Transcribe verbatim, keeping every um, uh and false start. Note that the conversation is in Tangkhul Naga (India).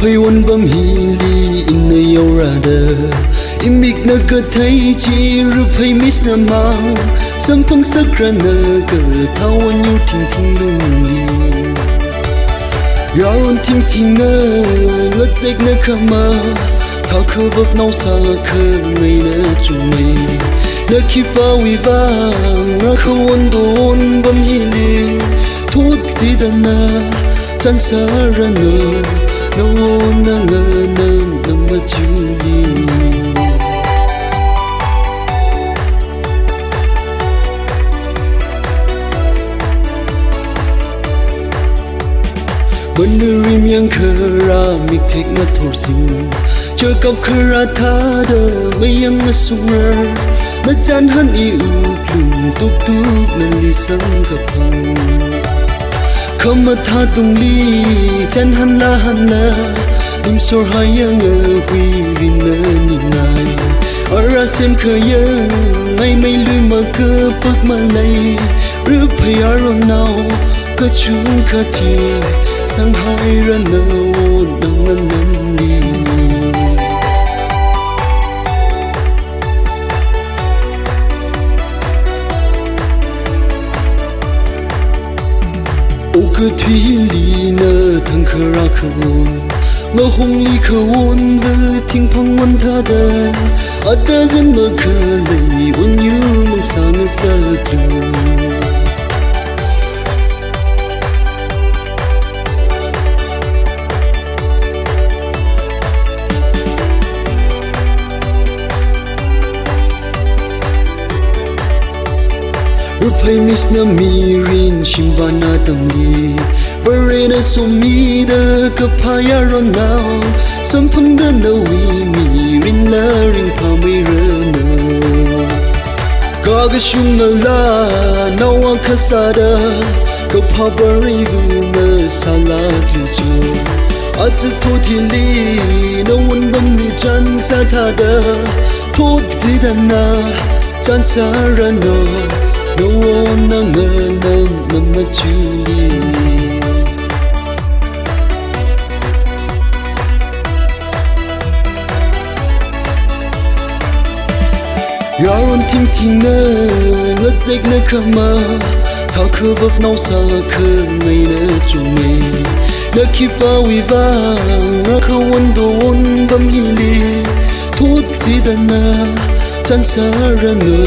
Pheiwon pam hili ina yaorada, imikna kathei chi Ruphei Miss namang, samphang sakrana kathāwon yur thingthing lungli. Yaron thingthingna ngazekna khama, thākhavapnao sākhangaina chungmei. Na khipāwui vang rakhawon don pam hili, thot kazidana chān sāranu, nawon nganam namachiuli. Manui rim yangkhara mikthek ngathor sing, cherkap khara thāda mayang ngasungrar, na chānhan i wuklung tuktuk nali samkaphang. Khamathā tungli chānhanla hanla, limsor hayang ahui rinna ningai. Ara semkhayang ngaimei lui makapak malei, Ruphei yaronao kachungkha thi, sanghairanu nawon nganamli. Okathuili na thangkhara khawon, ngahongli khawonva thingphang won thāda, atazan makhalei won yur mangsa ngasaklu. Ruphei Miss na mirin shimvana tamli, Varena somida kaphā yaronao, samphangda nawui mirinla ringphāmeiranu. Kakashungla nao akha sāda, kaphā parivu ngasālaklu cho. Aja thot hili nawon pamli chān sāthāda, thot kazidana chān sāranu, nawon nganam namachiuli. Yaron thingthingna ngazekna khama, thākhavapnao sākhangaina chungmei. Na khipāwui vang rakhawon don pam hili, thot kazidana chān sāranu,